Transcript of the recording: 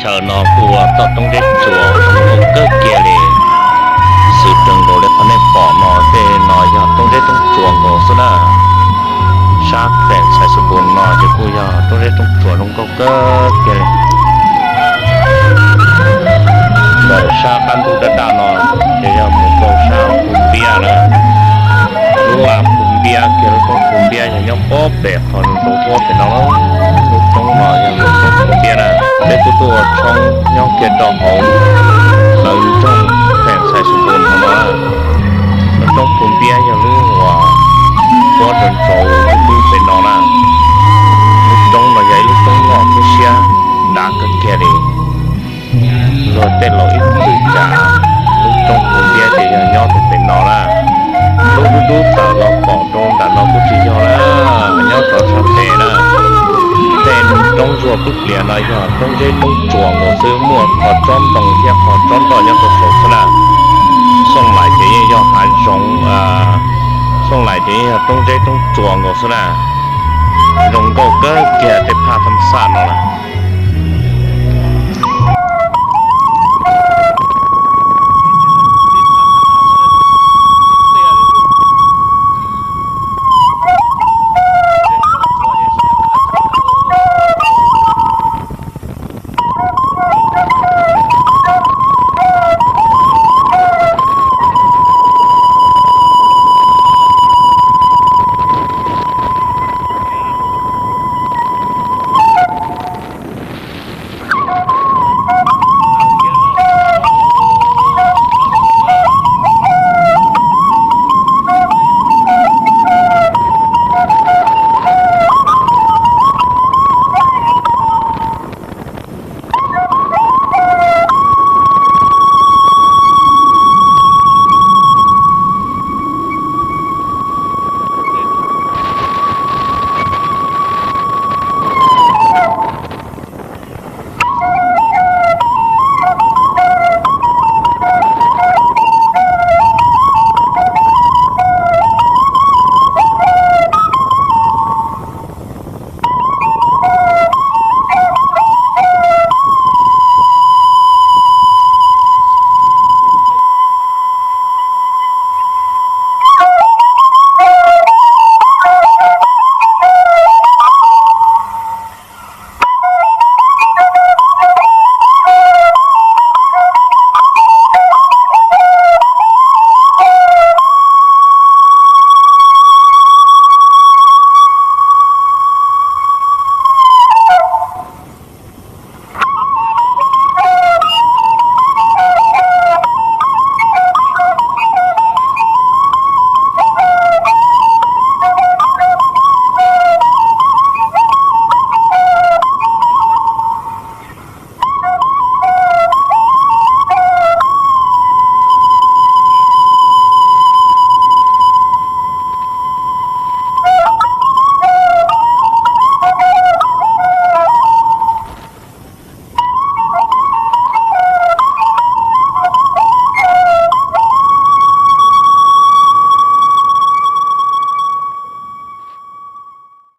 Chaw no kuj ua toj roob zeb tsuas zoo nkauj kawg kiag li. Xws rau nkaus li qhov nej pom no tej no yog roob zeb roob tsuas nkaus xwb na. Sab feem Xais Xus Npus no ces kuj yog roob zeb roob tsuas zoo nkauj kawg kiag li. Ntawm sab qab ntug daj daj no ces yog mus rau sab Phu Npiab na. Lub Phu Npiab kiag, lub roob Phu Npiab yog nyob puag pem qhov ntawd puag pem no. Lub roob no yog lub roob Phu Npiab na. Peb kuj tuaj ua tshoob nyob kiag rau hauv lawv nroog feem Xais Xus Npus no na. Lub roob Phu Npiab yog lub uas puab rau nraud lub pem no na. Lub roob no yog ib lub roob loj thiab siab dav kawg kiag li. Luag tej laus ib txwm cas lub roob Phu Npiab ces yog nyob rau pem no na. Lub dub dub tawm los pom rau nram no kuj tsis yog na, nyob rov sab pem na. Tej roob zuag pwb plias no yog roob zeb roob tsuas nkaus xwb, muaj qhov tsob ntoo thiab qhov tsob nroj nyob rau saud xwb na. Xooj Lais ces yeej yog hav zoov, Xooj Lais ces yeej yog roob zeb roob tsuas nkaus xwb na. Zoo nkauj kawg kiag tej phaj thaj xaj no lawm.